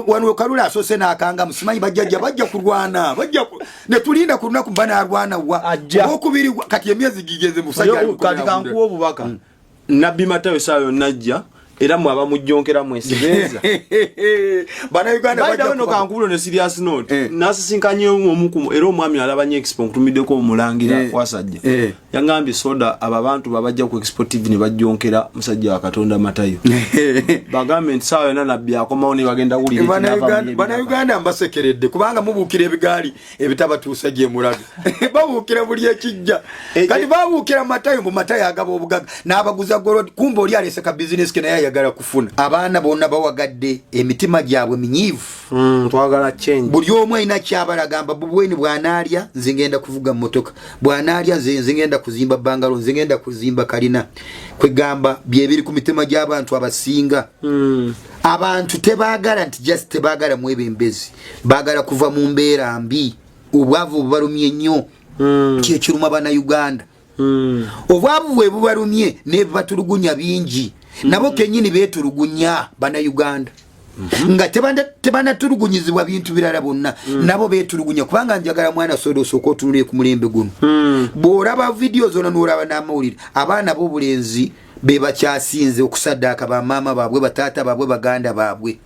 Wano Kalule asoose n'akanga musimanyi bajjajja bajja kulwana, bajja ne tulinda ku lunaku banaalwana wa okubiri. Kati emyezi gigeze musajja. Kati kankuwa obubaka. Nabbi Matayo saa yonna ajja, era mwe abamujjonkera mwesibeeza. Bannayuganda. No kankubulo ne serious note. Nasisinkanye omu era omwami alaba nyo Expo, nkutumiddeko omulangira. Wasajja. Yangambye soda abo abantu babajja ku Expo TV ne bajjonkera musajja wa Katonda Matayo, bagambe nti saawa yonna nabbi akomawo ne bagenda wulira. Bannayuganda mbasekeredde kubanga mubuukira ebigaali ebitabatuusa gye mulaga. Babuukira buli ekijja. Kati babuukira Matayo mu Matayo agaba obugaga n'abaguza gold, kumba oli alese ka bizinesi ke naye ayagala kufuna. Abaana bonna bawagadde, emitima gyabwe minyiivu. Twagala change. Buli omu alina kyabalagamba. Bubweni bw'anaalya, nze ngenda kuvuga mmotoka, bw'anaalya, nze ngenda kuzimba bungalow, nze ngenda kuzimba kalina. Kwegamba byebiri ku mitima gy'abantu abasinga. Abantu tebaagala nti just tebaagala mwebembezi, baagala kuva mu mbeera mbi. Obwavu bubalumye nnyo. Kyekiruma Bannayuganda. Obwavu bwe bubalumye nebatulugunya bingi. Nabo kenyini betulugunya Bannayuganda nga tebanatulugunyizibwa bintu birala bonna. Nabo betulugunya kubanga njagala mwana soda osooka otunulire ku mulembe guno. Bw'olaba vidiyo zonna n'olaba n'amawulire, abaana b'obulenzi be bakyasinze okusaddaaka bamaama baabwe, bataata baabwe, baganda baabwe.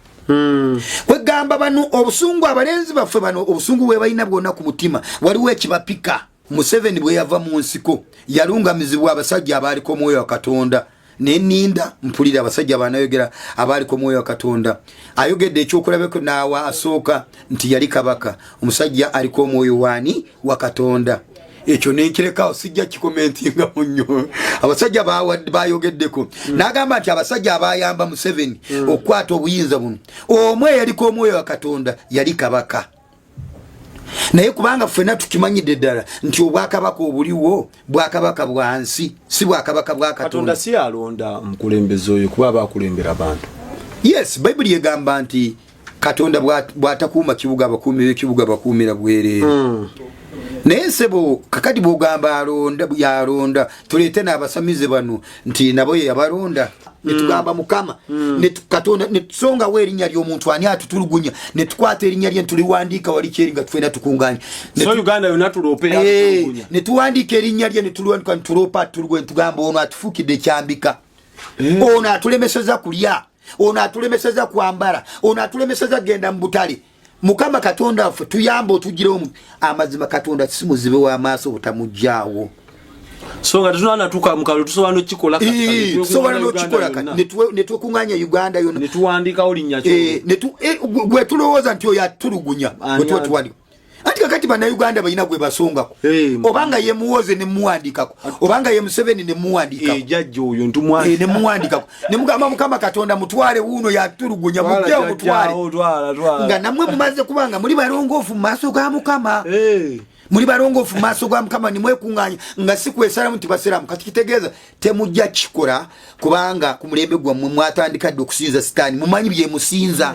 Kwegamba bano obusungu, abalenzi baffe bano obusungu bwe balina bwonna ku mutima, waliwo ekibapika. Museveni bwe yava mu nsiko yalungamizibwa abasajja abaaliko omwoyo wa Katonda. Neninda mpulira abasajja banayogera abaaliko omwoyo wa Katonda. Ayogedde ekyokulabeko naawa asooka nti yali kabaka, omusajja aliko omwoyo waani wa Katonda. Ekyo nenkirekawo, sijja kikomentingamu nnyo. Abasajja bayogeddeko n'agamba nti abasajja abayamba Museveni okukwata obuyinza buno, omu eyaliko omwoyo wa Katonda yali kabaka. Naye kubanga ffenna tukimanyidde ddala nti obwakabaka obuliwo bwakabaka bwa nsi, si bwakabaka bwa Katonda. Katonda. Si alonda mukulembeze oyo kuba aba akulembera bantu? Yes, Bayibuli egamba nti Katonda bw'atakuuma kibuga, abakuumi b'ekibuga bakuumira bwereere. Naye nsebo, kakati bwogamba alonda, yalonda, tuleete n'abasamize bano nti nabo ye yabalonda, netugamba Mukama Katonda, netusongawo erinnya ly'omuntu ani atutulugunya, netukwata erinnya lye netuliwandiika wali kyeri nga twena tukunganye. So Uganda yonna tuloope? Netuwandiika erinnya lye, netuliwandika, netuloopa atutulugunya, netugamba ono atufuukidde ekyambika, ono atulemeseza kulya, ono atulemeseza kwambala, ono atulemeseza kugenda mu butale. Mukama Katonda waffe, tuyambe otugirewo. Amazima Katonda si muzibe w'amaaso butamugjaawo. So nga tetunanatuuka mukalo, tusobola nokikola kati, kati. Tusobola netwekuŋŋaanya nokikola Uganda kati. yonna. Netwekuŋŋaanya Uganda yonna. Netuwandiikawo linnya. Eh, gwe tulowooza nti oyo atulugunya. Ani? Gwe tuba tuwandika anti kakati Bannayuganda balina gwe basongako. Obanga ye Muwoze nemuwandikako, obanga ye Museveni nemuwandikako. Jajja oyo ntumwa. Nemuwandikako, nemugamba Mukama Katonda, mutwale wuuno yatulugunya, mugjewo mutwale. Nga namwe mumaze kubanga muli balongoofu mu maaso ga Mukama. Muli balongoofu mu maaso ga Mukama, nimwekuŋŋaanya nga si kwesalamu nti basiramu. Kati kitegeeza temujja kikola kubanga ku mulembe gwammwe mwatandika dde okusinza Sitaani, mumanyi byemusinza,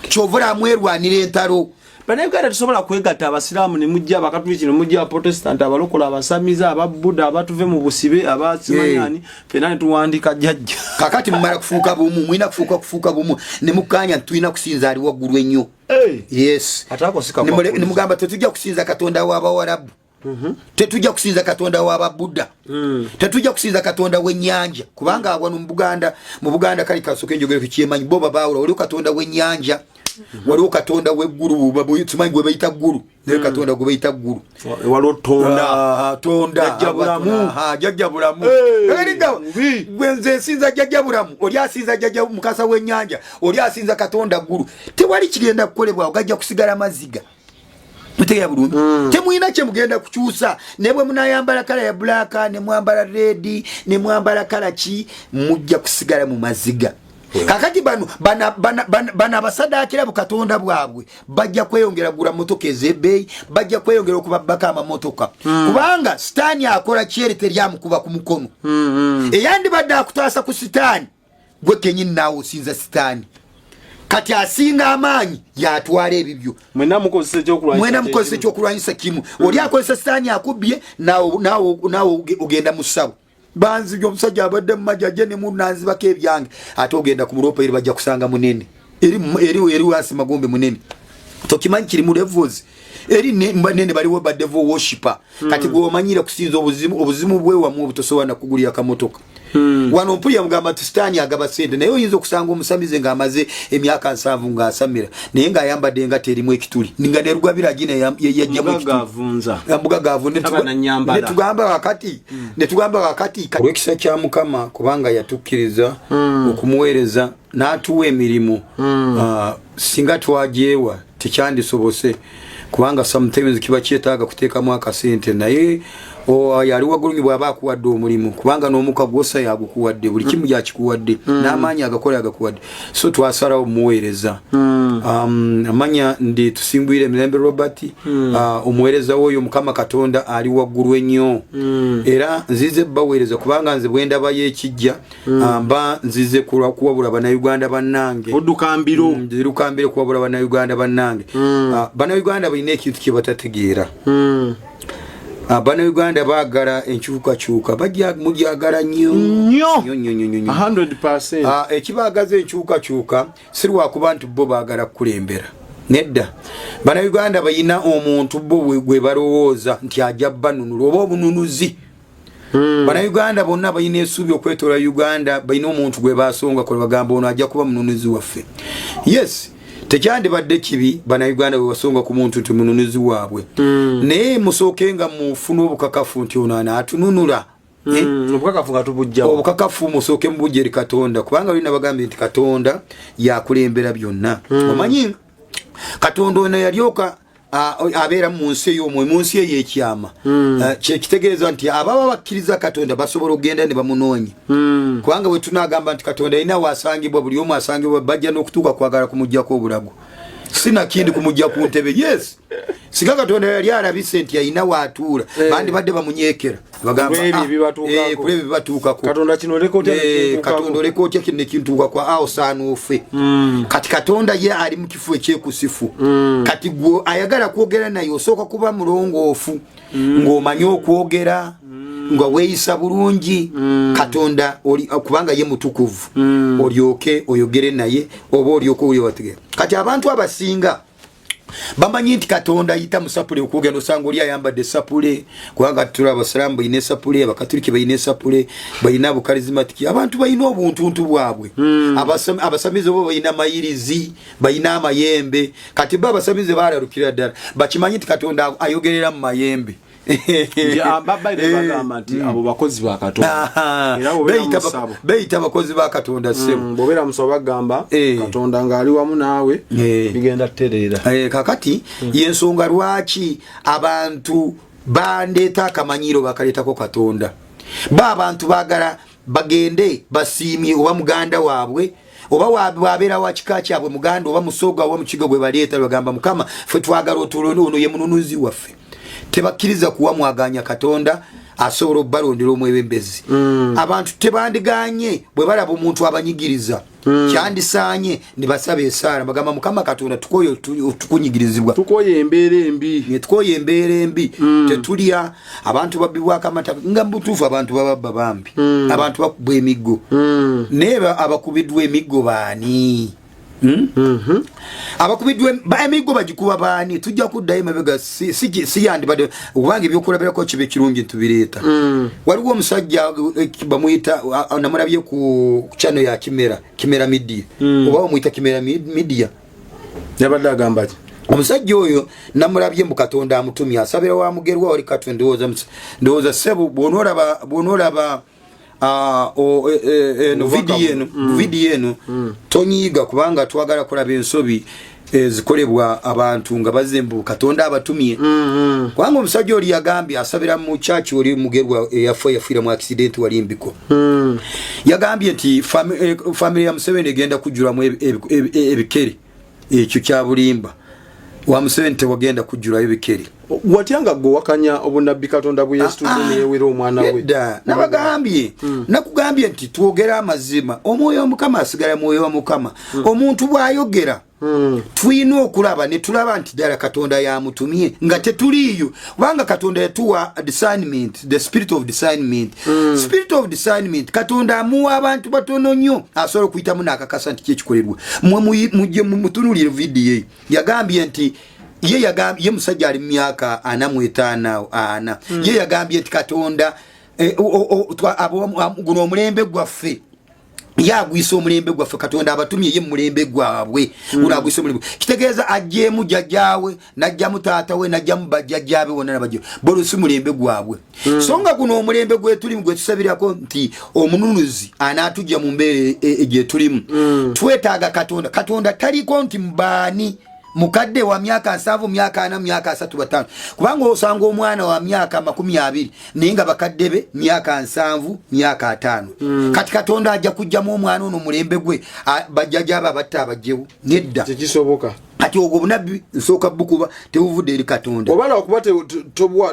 kyova mwerwanira entalo. Bannayuganda tusobola kwegatta, abasiraamu ne mujja, abakatuliki ne mujja, abaprotestant, abalokola, abasamize, ababuda, abatuve mu busibe, abasimanyani, fena ne tuwandika jjajja. Kakati mumala kufuuka bumu, mulina kufuuka bumu ne mukkaanya nti tulina kusinza ali waggulu ennyo. Yes. Ate ako si kakwa Ne mugamba tetujja kusinza Katonda w'Abawarabu, tetujja kusinza Katonda w'Ababuddha, tetujja kusinza Katonda w'ennyanja, kubanga wano mu Buganda kali kasooke njogere kukyemanyi, bo babaawula. Waliwo Katonda w'ennyanja, waliwo Katonda w'eggulu, simanyi gwe bayita ggulu, naye Katonda gwe bayita ggulu. Waliwo Tonda. Ah, Tonda. Jjajja Bulamu. Ah, Jjajja Bulamu. Hey, Eringa, mubi. gwe nze nsinza Jjajja Bulamu, oli asinza Jjajja Mukasa w'ennyanja, oli asinza Katonda ggulu. Tewali kigenda kukolebwawo, gajja kusigala maziga. Mutegeera bulungi? Temulina kyemugenda kukyusa, ne bwe munayambala color ya black, ne mwambala red, ne mwambala color ki, mujja kusigala mu maziga. Kakati bano bana abasadaakira bukatonda bwabwe bajja kweyongera gula motoka ez'ebbeeyi, bajja kweyongera okubabbako amamotoka, kubanga Sitaani akola kyeri teryamukuba ku mukono. Eyandibadde akutaasa ku Sitaani, gwe kenyini naawe osinza Sitaani. Kati asinga amaanyi yatwala ebibyo. Mwena mukozesa ekyokulwanyisa. Mwena mukozesa ekyokulwanyisa kimu. Oli akozesa Sitaani akubbye, naawe ogenda mu ssabo, banzibye, omusajja abadde mumajaje ne munanzibako ebyange. Ate ogenda ku muloopa eri, bajja kusanga munene. Eri wansi magombe munene, tokimanyi kiri mu levels eri nene, baliwo ba devil worshipper. Kati gwe omanyira kusinza obuzimu, obuzimu bwewamu obutosobola nakugulira kamotoka. Wano mpulira mugamba nti Sitaani agaba sente, naye oyinza okusanga omusamize ng'amaze emyaka 70 ng'asamira, naye ng'ayambadde engatto erimu ekituli, nga nerugabira gina yajjamu. Mugagga avunza. Mugagga. Taba na nnyambala. Netugamba kakati olw'ekisa kya Mukama, kubanga yatukkiriza okumuweereza n'atuwa emirimu. Ah, singa twajeewa tekyandisobose, kubanga sometimes kiba kyetaaga kuteekamu akasente, naye yali waggulu bw'aba akuwadde omulimu, kubanga n'omuka gwosa yagukuwadde, buli kimu yakikuwadde, n'amaanyi agakola agakuwadde, so twasalawo muweereza. Amanya ndi Tusingwire Emirembe Robert, omuweereza w'oyo Mukama Katonda ali waggulu ennyo. Era nzize baweereza, kubanga nze bwe ndabayo ekijja, mba nzize kuwabula Bannayuganda bannange. Odduka mbiro. Nziruka mbiro kuwabula Bannayuganda bannange. Bannayuganda balina ekintu kye batategeera. Bannayuganda baagala enkyukakyuka, mugyagala nnyo. Nnyo. Nnyo, nnyo, nnyo, nnyo. 100%. Ekibaagaza enkyukakyuka si lwakuba nti bo baagala kukulembera, nedda. Bannayuganda balina omuntu bo gwe balowooza nti ajja banunula oba obununuzi. Bannayuganda bonna balina essuubi okwetoola Uganda, balina omuntu gwe basonga kwe bagamba ono ajja kuba mununuzi waffe. Yes, tekyandibadde kibi Bannayuganda bwe basonga ku muntu nti mununuzi waabwe, naye musooke nga mufune obukakafu nti ono anaatununula. Eh? Obukakafu nga tubujjawo. Obukakafu musooke mubujja eri Katonda, kubanga lina bagambye nti Katonda yakulembera byonna. Omanyi Katonda ono yalyoka abeera mu nsi ey'omwoyo, mu nsi ey'ekyama. Kyekitegeeza nti ababa bakkiriza Katonda basobola okugenda ne bamunoonya, kubanga bwe tunagamba nti Katonda alina wasangibwa, buli omu asangibwa, bajja n'okutuuka kwagala kumugjako obulago, sinakindi kumujja ku ntebe. Yes, singa Katonda yali alabise nti alina waatuula, bandibadde bamunyeekera, bagamba, Kulw'ebyo "Ah, ebibatuukako." Kulw'ebyo ebibatuukako. Katonda kino oleka otya nekintuukako? Katonda oleka otya kino nekintuukako? Awo saanuufe. Kati Katonda ye ali mu kifo ekyekusifu. Kati gwe ayagala kwogera naye osooka kuba mulongoofu, ng'omanyi okwogera, nga weeyisa bulungi. Katonda kubanga ye mutukuvu, olyoke oyogere naye oba olyoke owulire. Kati abantu abasinga bamanyi nti Katonda ayita musapule okwogera. Osanga oli ayambadde esapule, kubanga tula Abasiraamu balina esapule, Abakatuliki balina esapule, balina abukarismatiki, abantu balina obuntuntu bwabwe. Abasamize bo balina mayirizi, balina amayembe. Kati bo abasamize balalukira ddala, bakimanyi nti Katonda ayogerera mu mayembe. Nti, Bayibuli bagamba nti abo bakozi ba Katonda. Era bw'obeera mu ssabo. Beyita bakozi ba Katonda, ssebo. Bw'obeera musabo bagamba Katonda ng'ali wamu naawe, bigenda tutereera. Kakati yensonga lwaki abantu bandeeta akamanyiro bakaleetako Katonda. Ba abantu baagala bagende basiimye oba muganda waabwe, oba wabeera wa kika kyabwe, muganda oba Musoga oba Mukiga, gwe baleeta bagamba, "Mukama, ffe twagala otulonde, ono ye mununuzi waffe." Tebakkiriza kuwa mwaganya Katonda asobola obbalondera omwebembezi. Abantu tebandiganye bwe balaba omuntu abanyigiriza, kyandisaanye ne basaba esaala, bagamba, "Mukama Katonda, tukoye tukunyigirizibwa." Tukoye embeera embi. Ne tukoye embeera embi, tetulya, abantu babbibwako amata, nga mubutuufu abantu bababba bambi, abantu bakubwa emiggo. Naye abakubiddwa emiggo baani? Hmm? Abakubiddwa emiggo bagikuba baani? Tujja kuddayo emabega, si yandibadde, kubanga ebyokulabirako kiba ekirungi ntubireeta. Waliwo omusajja bamuyita, namulabye ku channel ya Kimera Media, oba bamuyita Kimera Media. Yabadde agamba ki? Omusajja oyo namulabye mu Katonda amutumye, asabira wa Mugerwa wali Katwe. Ndowooza ssebo bw'onoolaba eno Obubaka vidiyo eno, vidiyo eno tonyiiga, kubanga twagala kulaba ensobi ezikolebwa abantu nga bazze mbu Katonda abatumye. Kubanga omusajja oli yagambye asabira mu church oli Mugerwa, eyafa, yafiira mu accident wali Mbiko. Yagambye nti family ya Museveni egenda kujjulamu ebikere. Ekyo kyabulimba wa Museveni, tewagenda kujjulayo ebikere. Watya nga gwe wakanya obunabbi Katonda bwe yesitudde neyewera omwana we? Nedda, nabagambye, nakugambye nti twogere amazima. Omwoyo wa Mukama asigala mwoyo wa Mukama. Omuntu bw'ayogera Tulina okulaba ne tulaba nti ddala Katonda yamutumye nga tetuliiyo, kubanga Katonda yatuwa discernment, the spirit of discernment. Spirit of discernment Katonda amuwa abantu batono nnyo asobola okuyitamu n'akakasa nti kyekikolerwa. Mwe mujje mutunulire vidiyo eyo. Yagambye nti ye yagambye, ye musajja ali mu myaka 45 ana. Ye yagambye nti Katonda guno omulembe gwaffe, yagwisa omulembe gwaffe, Katonda abatumye ye mulembe gwabwe. Guno agwisa omulembe, kitegeeza ajjeemu jjajjaawe, najjamu taata we, najjamu bajjajjaabe bonna nabajja bolusi mulembe gwabwe. So nga guno omulembe gwetulimu gwetusabirako nti omununuzi anaatujja mu mbeera gyetulimu, twetaaga Katonda. Katonda taliko nti mbaani mukadde wa myaka 70, myaka 40, myaka 35, kubanga osanga omwana wa myaka 20 naye nga bakadde be myaka 70, myaka 50. Kati Katonda ajja kujjamu omwana ono mulembe gwe, bajjajja abo abatta abajjewo? Nedda. Tekisoboka. Kati ogwo obunabbi nsooka bukuba tebuvudde eri Katonda. Oba lwakuba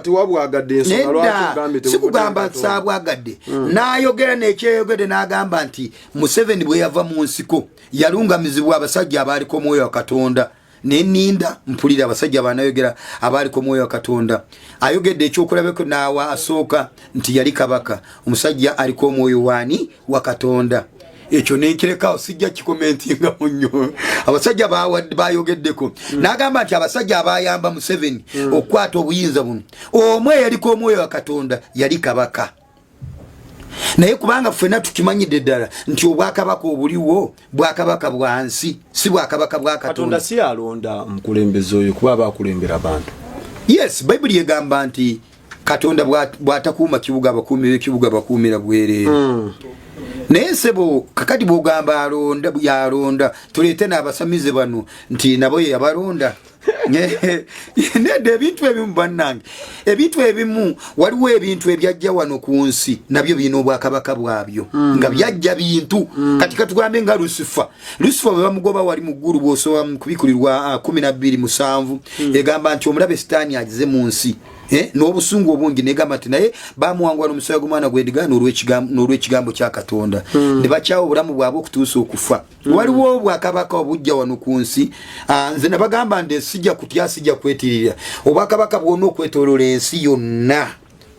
tewabwagadde ensonga lwaki Nedda. ogambye tebuvudde eri Sikugamba Katonda? saabwagadde. N'ayogera nekyeyogedde n'agamba nti Museveni bwe yava mu nsiko yalungamizibwa abasajja abaaliko omwoyo wa Katonda. Neninda mpulira abasajja banayogera abaaliko omwoyo wa Katonda. Ayogedde ekyokulabeko naawa asooka nti yali kabaka, omusajja aliko omwoyo waani? Wa Katonda. Ekyo nenkirekawo, sijja kikomentingamu nnyo. Abasajja bayogeddeko n'agamba nti abasajja abayamba Museveni okukwata obuyinza buno, omwe yaliko omwoyo wa Katonda yali kabaka. Naye kubanga ffenna tukimanyidde ddala nti obwakabaka obuliwo bwakabaka bwa nsi, si bwakabaka bwa Katonda. Katonda. Si alonda mukulembeze oyo kuba aba akulembera bantu? Yes, Bayibuli egamba nti Katonda bw'atakuuma kibuga, abakuumi b'ekibuga bakuumira bwereere. Naye nsebo, kakati bwogamba alonda, yalonda, tuleete n'abasamize bano nti nabo ye yabalonda? Nedda. Ebintu ebimu bannange, ebintu ebimu, waliwo ebintu ebyajja wano ku nsi nabyo birina obwakabaka bwabyo nga byajja bintu. Kati katugambe nga Lusifa. Lusifa bwe bamugoba wali mu ggulu, bw'osoma mu Kubikulirwa 12:7, egamba nti omulabe Sitaani agize mu nsi n'obusungu obungi. Negamba nti naye bamuwangula n'omusaayi gw'omwana gw'endiga n'olw'ekigambo kya Katonda, ne bakyawa obulamu bwabwe okutuusa okufa. Waliwo obwakabaka obujja wano ku nsi. Nze nabagamba nti sijja kutya, sijja kwetirira. Obwakabaka bwonna okwetoloola ensi yonna,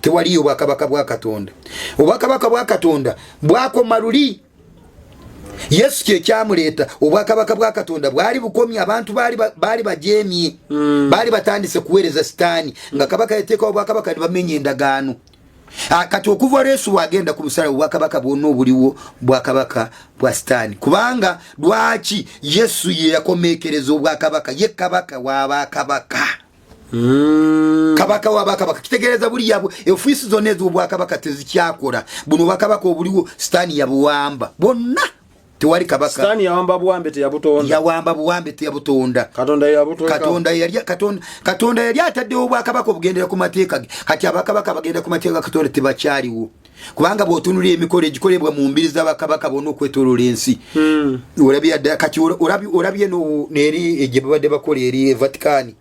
tewaliyo obwakabaka bwa Katonda. Obwakabaka bwa Katonda bwakoma luli. Yesu kyekyamuleeta. Obwakabaka bwa Katonda bwali bukomye, abantu baali bajeemye, baali batandise kuweereza Sitaani, nga kabaka yateekawo obwakabaka ne bamenya endagaano. Kati okuva Yesu wagenda ku musalaba, obwakabaka bwonna obuliwo bwakabaka bwa Sitaani. Kubanga lwaki? Yesu ye yakomekereza obwakabaka, ye kabaka w'abakabaka. Kabaka w'abakabaka kitegeereza buli yabwe ofiisi zonna ez'obwakabaka tezikyakola. Buno obwakabaka obuliwo Sitaani yabuwamba bwonna, tewali kabaka. Sitaani yawamba buwambe, teyabutonda. Yawamba buwambe, teyabutonda. Katonda yabutonda. Katonda yali ataddewo obwakabaka obugendera ku mateeka ge. Kati abakabaka bagenda ku mateeka ga Katonda tebakyaliwo, kubanga bw'otunulira emikolo egikolebwa mu mbiri z'abakabaka bonna okwetoloola ensi, olabye ddala. Kati olabye neri gye babadde bakola eri e Vatikani,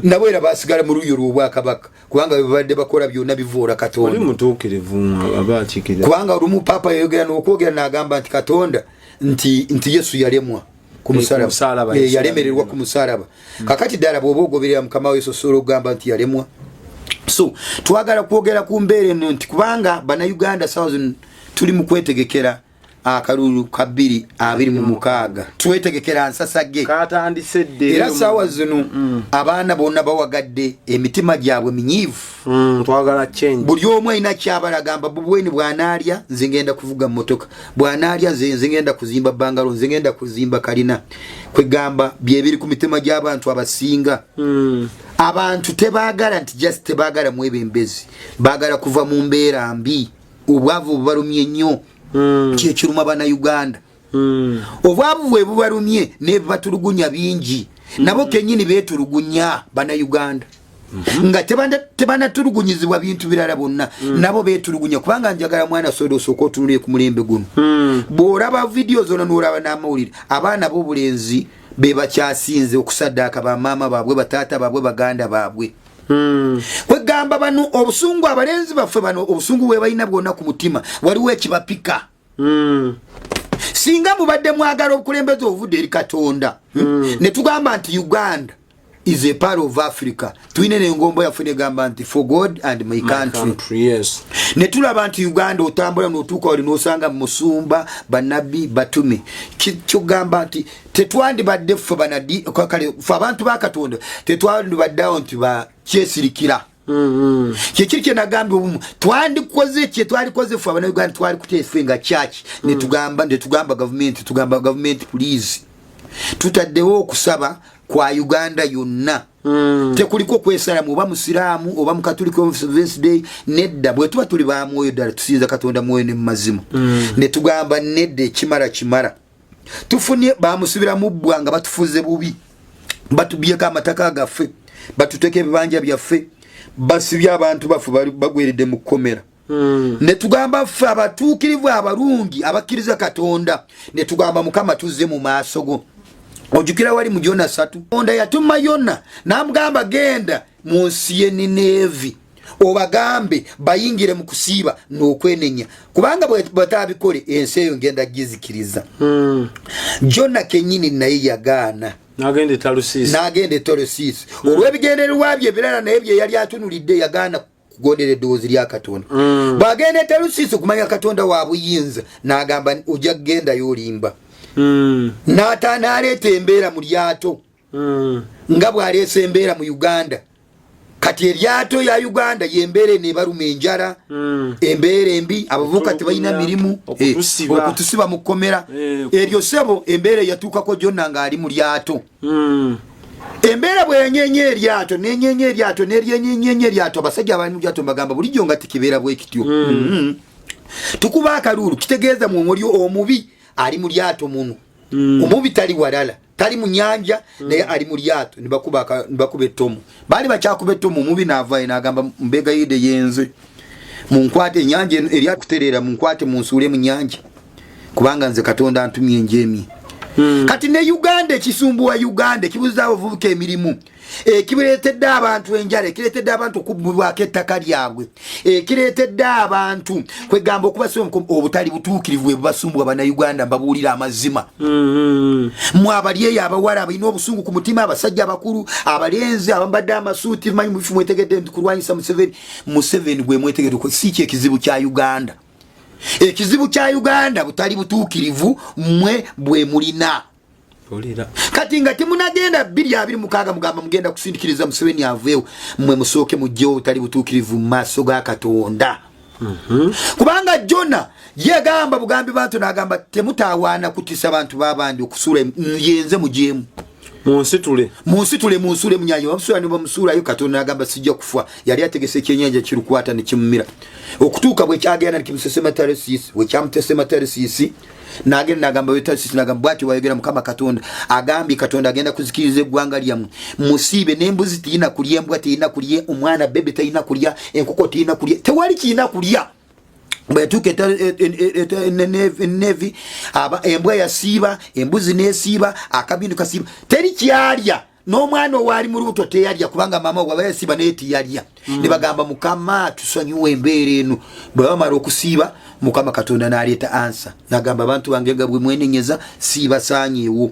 nabo era basigala mu luyo lw'obwakabaka, kubanga bye babadde bakola byonna bivuula Oli Katonda. Mutuukirivu aba akiikirira. Kubanga olumu Papa yayogera n'okwogera n'agamba nti Katonda nti Yesu yalemwa ku Ku musalaba, musalaba. Yesu Yalemererwa yalemwa. ku musalaba. Kakati ddala bw'oba ogoberera Mukama wa Yesu, osobola okugamba nti yalemwa? So twagala kwogera ku mbeera eno nti kubanga Bannayuganda sawa zino tuli mu kwetegekera akalulu ka 2026, twetegekera nsasage. Katandise dde. Era saawa zino abaana bonna bawagadde, emitima gyabwe minyiivu. Twagala change. Buli omu alina kyabala, agamba Bobweni bw'anaalya nze ngenda kuvuga mmotoka, bw'anaalya nze ngenda kuzimba bungalow, nze ngenda kuzimba kalina. Kwegamba byebiri ku mitima gy'abantu abasinga. Abantu tebaagala nti just tebaagala mwebembezi, baagala kuva mu mbeera mbi. Obwavu bubalumye nnyo. Kyekiruma Bannayuganda. Obwavu bwe bubalumye nebatulugunya bingi. Nabo kenyini betulugunya Bannayuganda nga tebanatulugunyizibwa bintu birala bonna. Nabo betulugunya kubanga njagala mwana soda osooka otunulire ku mulembe guno. Bw'olaba vidiyo zonna n'olaba n'amawulire, abaana b'obulenzi be bakyasinze okusaddaaka bamaama baabwe, bataata baabwe, baganda baabwe. Kwegamba bano obusungu, abalenzi baffe bano obusungu bwe balina bwonna ku mutima, waliwo ekibapika. Singa mubadde mwagala obukulembeze obuvudde eri Katonda, ne tugamba nti Uganda is a part of Africa, tulina nengombo yaffe negamba nti "For God and my country." Country, yes. Ne tulaba nti Uganda otambula notuuka wali nosanga musumba, banabbi, batume. Kyogamba nti tetwandibadde ffe banadi kale ffe abantu ba Katonda tetwandibaddeawo nti bakyesirikira. Kyekiri kyenagambye obumu twandikoze kyetwalikoze ffe abanauganda, twali kuteefe nga church netugamba gavumenti, tugamba gavumenti, "Please, tutaddewo okusaba kwa Uganda yonna." Tekuliko kwesalamu oba musiraamu oba mukatuliki oba Seventh Day, nedda. Bwe tuba tuli bamwoyo ddala, tusinza Katonda mwoyo ne mumazima, netugamba nedda, ekimala kimala. Tufunye bamusubiramu bbwa nga batufuze bubi, batubyeko amataka gaffe, batuteka ebibanja byaffe, basibye abantu baffe, bagweredde mu kkomera. Netugamba ffe abatuukirivu abalungi abakkiriza Katonda, netugamba, "Mukama, tuzze mu maaso go." Ojjukira wali mu Jona 3, Katonda yatuma Yona n'amugamba, "Genda mu nsi ye Nineevi obagambe bayingire mu kusiiba n'okwenenya, kubanga bwe batabikole ensi eyo ngenda gizikiriza." Jona kenyini naye yagaana. Nagenda etalusiisi. N'agenda eTalusiisi olw'ebigendererwa bye ebirala, naye bye yali atunulidde. Yagaana kugondera eddoboozi lya Katonda. Bw'agenda eTalusiisi okumanya Katonda wa buyinza, n'agamba, "Ojja kugendayo olimba." N'aleeta embeera mu lyato, nga bw'aleesa embeera mu Uganda. Kati eryato ya Uganda yembeera eno ebaluma enjala, embeera embi, abavubuka tebalina mirimu, Okutusiba. okutusiba mu kkomera. Eryo sebo embeera eyatuukako Jonna ng'ali mu lyato. Embeera bwenyenye eryato, nenyenye eryato, neryenyenyenye eryato, abasajja abali mu lyato mbagamba, "Bulijjo nga tekibeera bwe kityo." Tukuba akaluulu, kitegeeza mwomuli omubi ali mu lyato muno. Omubi tali walala, tali mu nyanja, naye ali mu lyato. Nibakuba ettomu, baali bakyakuba ettomu, omubi naavayo nagamba, "Mbegayidde, yenze, munkwate, enyanja eno eryato kutereera, munkwate munsuule mu nyanja, kubanga nze Katonda antumye njemye." Kati ne Uganda, ekisumbuwa Uganda, ekibuza abavubuka emirimu, ekireetedde abantu enjala, ekireetedde abantu okubbibwako ettaka lyabwe, ekireetedde abantu kwegamba okubasumba, obutali butuukirivu bwe bubasumbuwa. Bannayuganda, mbabuulira amazima. Mwe abali eyo, abawala abalina obusungu ku mutima, abasajja abakulu, abalenzi abambadde amasuuti, manyi mubifu mwetegedde nti kulwanyisa Museveni. Museveni gwe mwetegedde si kyekizibu kya Uganda. Ekizibu kya Uganda butali butuukirivu mmwe bwe mulina. Mpulira. Kati nga temunagenda 2026 mugamba mugenda kusindikiriza Museveni aveewo, mmwe musooke mugjewo obutali butuukirivu mu maaso ga Katonda. Kubanga Jona yegamba bugambi bantu, nagamba, "Temutawaana kutisa bantu babandi okusuula, yenze mujeemu." Munsitule. Munsitule munsule munyanja. Bamusula ne bamusuulayo. Katonda nagamba, "Sijja kufa." Yali ategese ekyenyanja kirukwata nekimumira. Okutuuka bwekyagenda nekimusesema Tarsisi, bwekyamutesema Tarsisi, nagenda nagamba we Tarsisi, nagamba, "Bwati wayogera Mukama Katonda, agambye Katonda agenda kuzikiriza eggwanga lyammwe. Musiibe, n'embuzi teyina kulya, embwa teyina kulya, omwana bebe teyina kulya, enkoko teyina kulya, tewali kiyina kulya." Bwetuuka Nevi, embwa yasiiba, embuzi nesiiba, akabindu kasiiba, teri kyalya. N'omwana owaali mu lubuto teyalya, kubanga maama waba yasiiba naye teyalya. Ne bagamba, "Mukama, tusonyiwa embeera eno." Bwe bamala okusiiba, Mukama Katonda n'aleeta answer, nagamba, "Abantu bange, nga bwe mwenenyeza, siibasaanyeewo."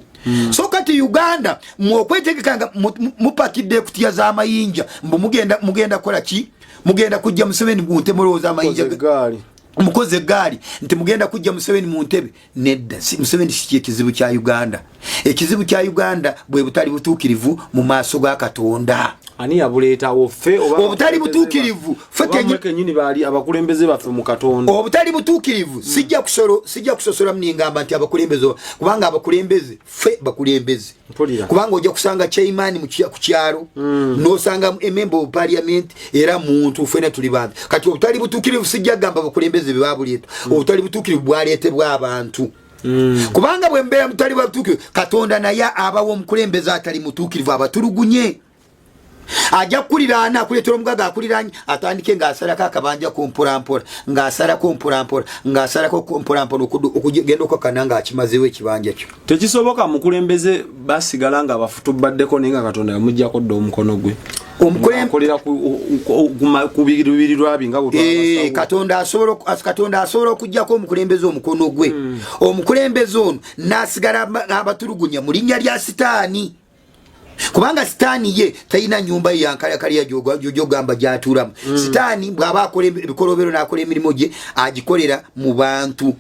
So kati Uganda mwokwetegeka nga mupakidde ekutiya z'amayinja, mbu mugenda kukola ki? Mugenda kujja Museveni mu ntebe. Mulowooza amayinja Koze eggaali. Mukoze egaali nti mugenda kujja Museveni mu ntebe. Nedda, Museveni si kyekizibu kya Uganda. Ekizibu kya Uganda bwe butali butuukirivu mu maaso ga Katonda. Ani yabuleetawo, ffe oba Obutali butuukirivu, ffe oba mmwe kennyini baali abakulembeze baffe mu Katonda? Obutali butuukirivu, sijja kusosolamu ningamba nti abakulembeze, kubanga abakulembeze ffe bakulembeze. Mpulira. Kubanga ojja kusanga chairman ku kyalo, nosanga emember of parliament, era muntu, ffena tuli bantu. Kati obutali butuukirivu, sijja kugamba abakulembeze be babuleeta. Obutali butuukirivu bwaleetebwa abantu, kubanga bwe mbeera mutali butuukirivu, Katonda naye abawa omukulembeze atali mutuukirivu abatulugunye. Ajja kukuliraana, akuleetera omugaga akuliraanye, atandike ng'asalako akabanja ko mpolampola, ng'asalako mpolampola, ng'asalako mpolampola, okugenda okukakana ng'akimazeewo ekibanja kyo. Tekisoboka mukulembeze basigala nga bafutubaddeko, naye nga Katonda yamugjako dda omukono gwe. Akolera ku biruubirirwa bye nga bwe Eh, Katonda asobola okugjako omukulembeze omukono gwe, omukulembeze ono n'asigala abatulugunya mu linnya lya Sitaani, kubanga Sitaani ye talina nyumba ye yankalakaliya gyogamba gyatuulamu. Sitaani bw'aba akola ebikolobero n'akola emirimu gye, agikolera mu bantu.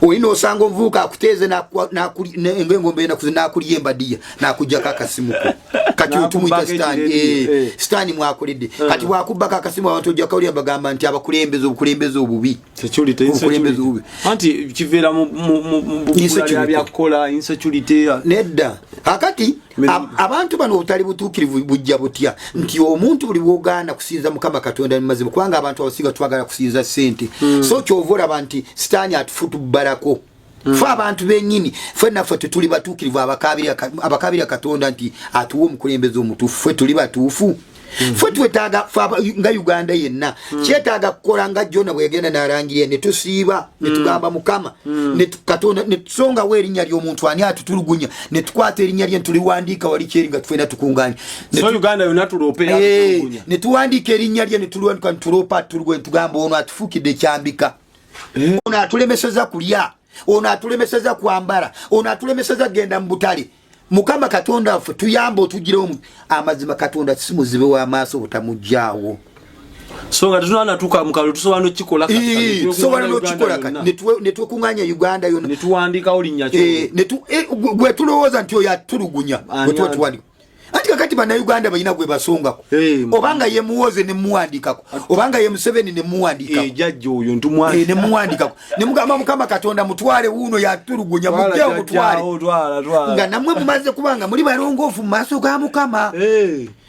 Olina osanga omuvubuka akuteeze ng'engombe enakuzi, n'akulya embadiya, n'akugjako akasimuko. Kati otumwita N'akubbako Sitaani. ekiredi. Sitaani mwakoledde. Kati bwakubbako akasimu, abantu ojja kawulira bagamba nti abakulembeze, obukulembeze obubi. Security. Obukulembeze Insecurity. obubi. Anti kiveera mu bbula Insecurity. lya byakukola, insecurity. Nedda, akati abantu bano obutali butuukirivu bujja butya? Nti omuntu buli bwogaana kusinza Mukama Katonda mu mazima, kubanga abantu abasinga twagala kusinza sente. So kyova olaba nti Sitaani atufutubbalako fe abantu benyini. Ffe naffe tetuli batuukirivu abakaabirira Katonda nti atuwe omukulembeze omutuufu. Ffe tuli batuufu? Ffe twetaaga ffe nga Uganda yenna kyetaaga kukola nga Jona bwe yagenda n'alangirira, ne tusiiba, ne tugamba Mukama Katonda, ne tusongawo erinnya ly'omuntu ani atutulugunya, ne tukwata erinnya lye netuliwandiika wali kyeri nga tufena tukunganye. So Uganda yonna tuloope Eh, ne tuwandiika erinnya lye, ne tuliwandiika, ne tuloopa atutulugunya, ne tugamba ono atufuukidde ekyambika, ono atulemeseza kulya, ono atulemeseza kwambala, ono atulemeseza kugenda mu butale. Mukama Katonda waffe, tuyambe otugirewo amazima. Katonda si muzibe w'amaaso butamugjaawo. So nga tetunanatuuka mu kalulu, tusobola nokikola kati, kati Tusobola Uganda n'okikola kati. yonna. Ne twekuŋŋaanya Uganda yonna. Ne tuwandiikawo linnya ki? Eh, gwe tulowooza nti oyo atulugunya. Ani? Gwe tuba tuwandika anti kakati Bannayuganda balina gwe basongako. Obanga ye Muwoze, nemuwandikako, obanga ye Museveni, nemuwandikako. Jjajja oyo ntumwa. Eh, nemuwandikako, nemugamba Mukama Katonda, mutwale wuuno yatulugunya, mujjewo mutwale. Nga namwe mumaze, kubanga muli balongoofu mu maaso ga Mukama.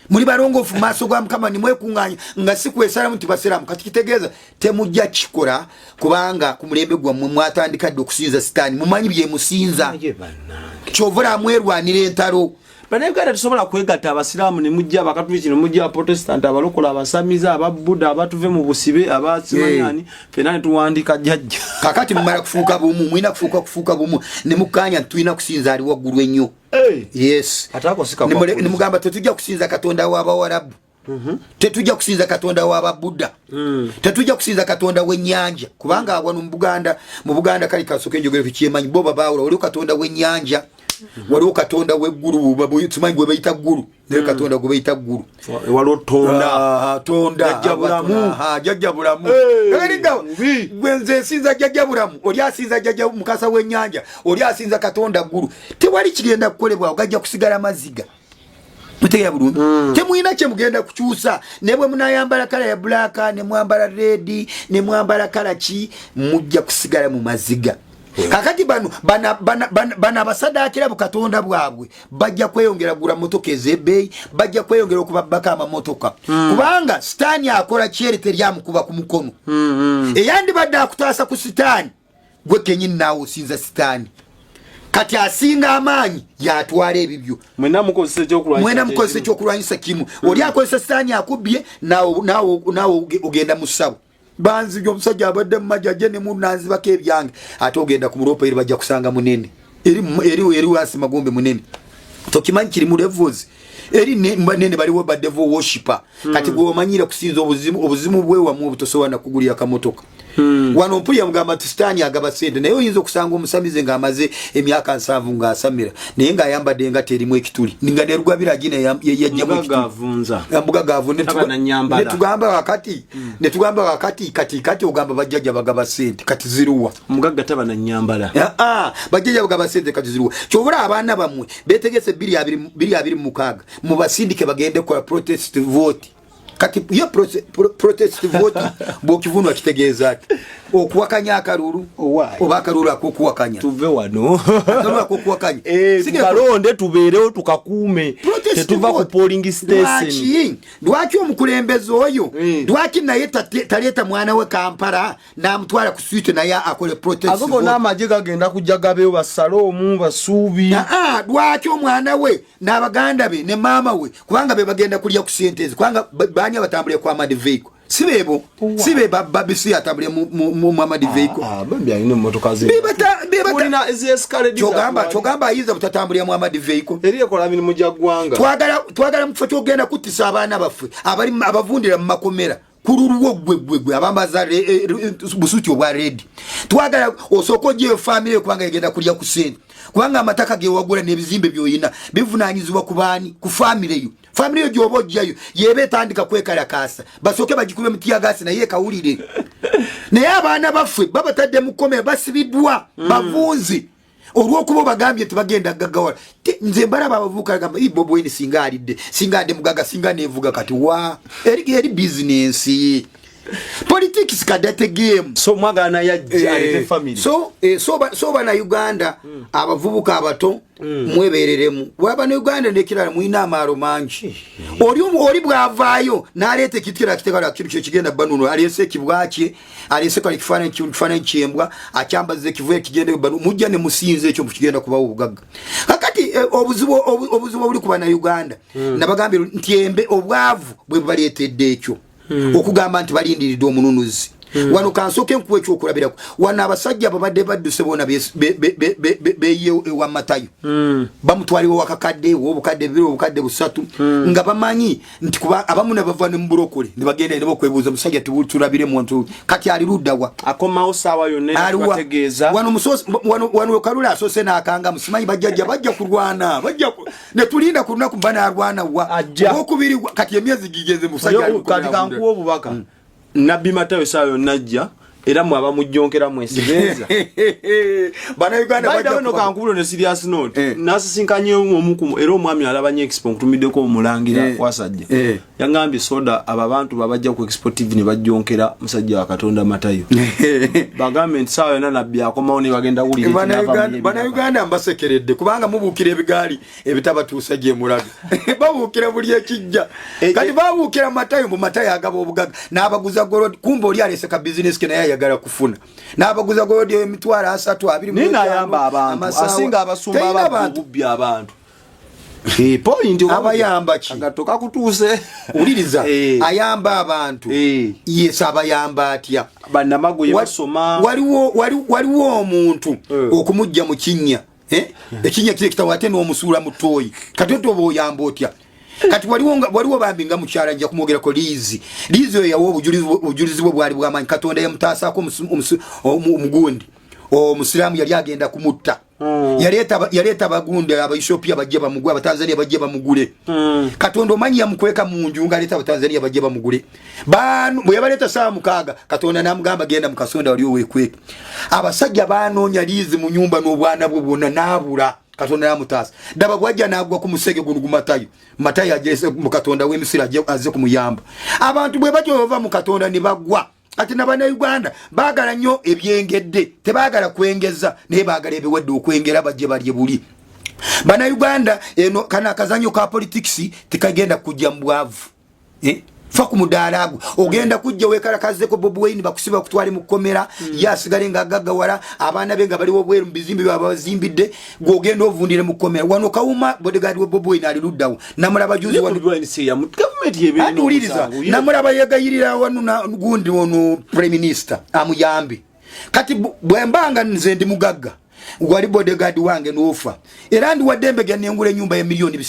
Muli balongoofu mu maaso ga Mukama, nimwekuŋŋaanya nga si kwesalamu nti basiramu. Kati kitegeeza temujja kikola, kubanga ku mulembe gwammwe mwatandika dde okusinza Sitaani, mumanyi byemusinza. Kyova mwerwanira entalo. Bannayuganda tusobola kwegatta, abasiraamu ne mujja, abakatuliki ne mujja, abaprotestant, abalokola, abasamize, ababuda, abatuve mu busibe, abasimanyani, fena ne tuwandiika jjajja. Kakati mumala kufuuka bumu, mulina kufuuka bumu ne mukkaanya nti tulina kusinza ali waggulu ennyo. Yes. Ate ako si kakwakulizo. Nemugamba tetujja kusinza Katonda w'Abawarabu, tetujja kusinza Katonda w'Ababuddha, tetujja kusinza Katonda w'ennyanja, kubanga wano mu Buganda kali kasooka enjogero tukyemanyi, bo babaawula. Waliwo Katonda w'ennyanja, waliwo Katonda w'eggulu, tumanyi gwe bayita ggulu, naye Katonda gwe bayita ggulu. Waliwo Tonda. Ah, Tonda. Jjajja Bulamu. Ah, Jjajja Bulamu. Hey, Eringa, mubi. gwe nze nsinza Jjajja Bulamu, oli asinza Jjajja Mukasa w'ennyanja, oli asinza Katonda ggulu. Tewali kigenda kukolebwawo, gajja kusigala maziga. Mutegeera bulungi? Temulina kyemugenda kukyusa, ne bwe munayambala color ya black, ne mwambala red, ne mwambala color ki, mujja kusigala mu maziga. Kakati bano bana abasadaakira bukatonda bwabwe bajja kweyongera gula motoka ez'ebbeeyi, bajja kweyongera okubabbako amamotoka, kubanga Sitaani akola kyeri teryamukuba ku mukono. Eyandibadde akutaasa ku Sitaani, gwe kenyini naawe osinza Sitaani. Kati asinga amaanyi yatwala ebibyo. Mwena mukozesa ekyokulwanyisa. Mwena mukozesa ekyokulwanyisa kimu. Oli akozesa Sitaani akubbye, naawe ogenda mu ssabo, banzibye, omusajja abadde mumajaje nemunanzibako ebyange. Ate ogenda ku mulopa, eri bajja kusanga munene eri wansi magombe munene, tokimanyi kiri mu levels eri nene, baliwo ba devil worshipper. Kati gwe omanyire kusinza obuzimu, obuzimu bwewamu obutosobola nakugulira kamotoka. Wano mpulira mugamba nti Sitaani agaba sente, naye oyinza okusanga omusamize ng'amaze emyaka 70 ng'asamira, naye ng'ayambadde engato erimu ekituli, nga nerugabira gina yajjamu. Mugagga avunza. Mugagga avunza. Taba na nnyambala. Netugamba kakati kati ogamba bajjajja bagaba sente, kati ziruwa? Mugagga taba na nnyambala. Ah, ah, bajjajja bagaba sente, kati ziruwa? Kyobula abaana bammwe betegese 2026, mubasindike bagende kukola protest vote. Kati ye protest vote bwokivunwa kitegeeza ki? Okuwakanya akalulu oba akalulu akokuwakanya? Tuve wano. Akalulu akokuwakanya. Tukalonde, tubeerewo, tukakuume, tetuva ku polling station. Lwaki omukulembeze oyo, lwaki naye taleeta mwana we Kampala n'amutwala ku street naye akole protest? Ago gonna amagye gagenda kujja gabeewo, basale omu basuubi. Lwaki omwana we n'abaganda be ne maama we, kubanga be bagenda kulya ku sente ezi? Kubanga baani abatambulira ku armored vehicle? Si beebo? Si be babisi atambulira mu armored vehicle? Bambi alina emmotoka ze. Mulina ezi Kyogamba ayinza butatambulira mu armored vehicle? Eri ekola mirimu gya ggwanga. Twagala mu kifo kyogenda kuttisa abaana baffe abali abavundira mu makomera ku lulwo, gwe gwe gwe abambaza busuti obwa red, twagala osooka ogyeyo famire, kubanga egenda kulya ku sente, kubanga amataka gewagula n'ebizimbe byoyina bivunanyizibwa ku baani? Ku famire yo. Famire yo gyoba ojjayo yeba etandika kwekalakaasa, basooke bagikube mu tear gas naye ekawulire. Naye abaana baffe babatadde mu kkomera, basibiddwa, bavunzi olwokuba obagambye tebagenda gagawala. Nze mbalaba abavubuka gamba, "Bobi Wine singa alidde, singa adde mugaga, singa nevuga." Kati wa eri bizinensi, politics kadate game. So mwagala naye ajja alete family. So bana Uganda, abavubuka abato, mwebereremu. Wabana Uganda nekirala, mulina amaalo mangi. Oli bwavaayo n'aleeta ekintu kira kitegala kintu kyekigenda banuno, aleese ekibwakye, aleese kale kifaananyi kyembwa, akyambaza ekivu ekigenda banu, mujja ne musinza ekyo kigenda kubawo obugagga. Kakati obuzibu obuli ku bannayuganda, nabagambye nti embe obwavu bwe bubaleetedde ekyo okugamba nti balindiridde omununuzi. Wano kansooke nkuwa ekyokulabirako. Wano abasajja babadde badduse bona beyiye ewa Matayo, bamutwaliwo wakakadde, obukadde bubiri, obukadde busatu, nga bamanyi nti kuba abamu ne bava ne mubulokole ne bagenda ne bakwebuuza, musajja tulabire muntu kati ali luddawa? Akomawo saawa yonna era. Aliwa? Tubategeeza. Wano wano Kalula asoose n'akanga musimanyi bajjajja bajja kulwana, ne tulinda ku lunaku banalwana wa? Ajja. Olwokubiri kati emyezi gigeze, musajja ali Kati mukomera. Kankuwa obubaka, Nabbi Matayo saawa yonna ajja, era mwe abamujjonkera mwesibenza. Bannayuganda bajja By the way, no, kankubulo ne serious note. Nasisinkanye omu ku era omwami alaba nnyo Expo, nkutumiddeko omulangira Wasajja. Yangambye, "Soda, abo abantu babajja ku Expo TV ne bajjonkera musajja wa Katonda Matayo, bagambe nti saawa yonna Nabbi akomawo ne bagenda wulira ekinaava mu ye ebiraka." Bannayuganda mbasekeredde kubanga mubuukira ebigaali ebitabatuusa gye mulaga. Babuukira buli ekijja. Kati babuukira Matayo mbu Matayo agaba obugaga n'abaguza gold, kumbe oli alese ka bizinesi ke naye ayagala kufuna, n'abaguza gold 300,000, abiri mu Naye etaano, n'ayamba abantu. Amasaawa. Asinga abasumba Talina ababbi bantu. obubbi abantu. Point Abayamba ki? Agatto kakutuuse. Wuliriza, ayamba abantu? Yes, abayamba atya? Bannamagoye basoma. Waliwo omuntu okumujja mu kinnya, eh? Ekinnya kiri ekitawo ate n'omusuula mu ttooyi, kati oti oba oyamba otya? Kati waliwo bambi nga mukyala, nja kumwogerako, Liizi. Liizi oyo yawa obujulizi bwe bwali bwamaanyi. Katonda yamutaasaako omugundi omusiraamu yali agenda kumutta. Yaleeta abagundi Abaethiopia bajje bamugule, Abatanzania bajje bamugule. Katonda omanyi yamukweka mu nju ngaaleeta Abatanzania bajje bamugule. Bwe yabaleeta saawa 6, Katonda namugamba, "Genda mu kasonda wali owekweka." Abasajja banoonya Liizi mu nyumba n'obwana bwe bwonna n'abula. Katonda namutaasa. Ddaba bwajja n'agwa ku musege guno gumatayo. Matayo agese mu Katonda w'emisiri azze kumuyamba. Abantu bwe batyo bava mu Katonda ne bagwa. Ati nabannayuganda baagala nnyo ebyengedde, tebaagala kwengeza, naye baagala ebiwedde okwengera bajje balye buli. Bannayuganda, eno kano akazanyo ka politics tekagenda kujja mu bwavu, eh? Fa ku mudaala gwo, ogenda kujja wekalakazeko Bobi Wine bakusiba kutwale mu kkomera, ye asigale nga agaggawala, abaana be nga baliwo bweru mu bizimbe byabazimbidde, gwogenda ovundire mu kkomera. Wano Kawuma, bodyguard we Bobi Wine, ali luddawo? Namulaba juzi wano. Gavumenti yebeerina Ati wuliriza, omusango, ye. Namulaba yegayirira wano na gundi ono prime minister amuyambe. Kati bwe mbanga nze ndi mugagga, wali bodyguard wange n'ofa, era ndi waddembe gya nengula ennyumba ya 3 miliyoni,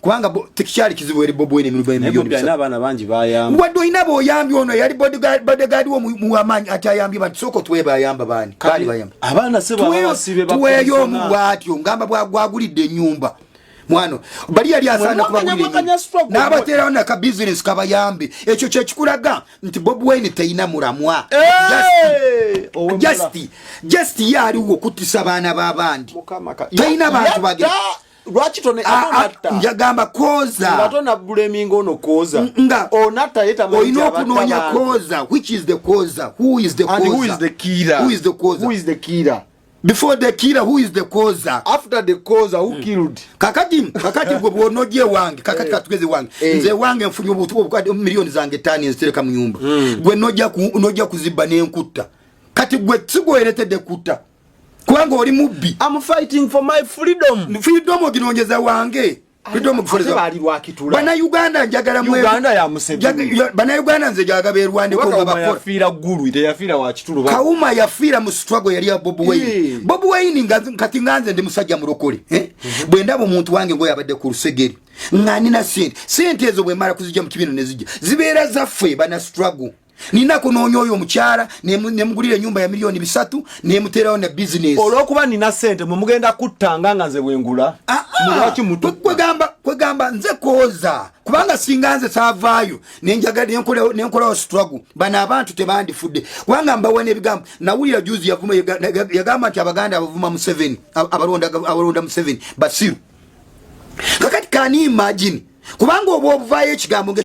kubanga tekikyali kizibu eri Bobi Wine emyumba ya Naye miliyoni Bobi alina 3. abaana bangi bayamba. Wadde olina b'oyambye, ono yali bodyguard wo muwamaanyi, ati ayambye bantu. Sooka otwebe ayamba baani? Baani bayamba? Abaana se baba basibe. Tuweeyo omu bw'atyo ngamba bwagulidde ennyumba mwano bali yali asaana Mwakanya kubagulira struggle. n'abateerawo naka bizinesi kabayambe. Ekyo kyekikulaga nti Bobi Wine teyina mulamwa. Just ye aliwo okuttisa abaana b'abandi, teyina bantu bagenda. Lwaki tone onatta? Njagamba causer. Nga tona blaminga ono causer. Nga onatta ye tamanyi. Olina okunoonya causer. Which is the causer? Who is the And causer? Who is the killer? Who is the causer? Who is the killer? Before the killer, who is the causer? After the causer, who killed? Kakati gwe bw'onojja ewange, kakati katugeze wange, nze ewange nfunye obutu miliyoni zange 5, nzitereka mu nyumba. Gwe nojja kuzibba n'enkutta. Kati gwe sigweretedde kutta kubanga oli mubbi. I'm fighting for my freedom. Freedom oginonyeza wange? Freedom Ate ogifoleza baali lwakitula. Bannayuganda njagala Uganda ya Museveni. Bannayuganda nze njagala berwandeko nga Kawuma bakola. Yafiira Ggulu, teyafiira Wakitulu. Kawuma yafiira mu struggle yali ya Bobi Wine. Bobi Wine kati nga nze ndi musajja mulokole, eh? Bwe ndaba omuntu wange ngoyo abadde ku lusegere nga nina sente, sente ezo bwe mala kuzijja mu kibiina ne zijja zibeera zaffe bana struggle, nina kunoonya oyo omukyala nemugulira enyumba ya miliyoni 3, nemuteerawo ne business. Olwokuba nina sente, mwe mugenda kuttanga nga nze bwengula. Lwaki mutu Kwegamba nze causer, kubanga singa nze saavaayo nenjagala nenkolawo struggle, bano abantu tebandifudde, kubanga mbawa n'ebigambo. Nawulira juzi yavuma, yagamba nti Abaganda abavuma Museveni, abalonda Museveni basiru. Kakati can you imagine, kubanga oba obuvaayo ekigambo nga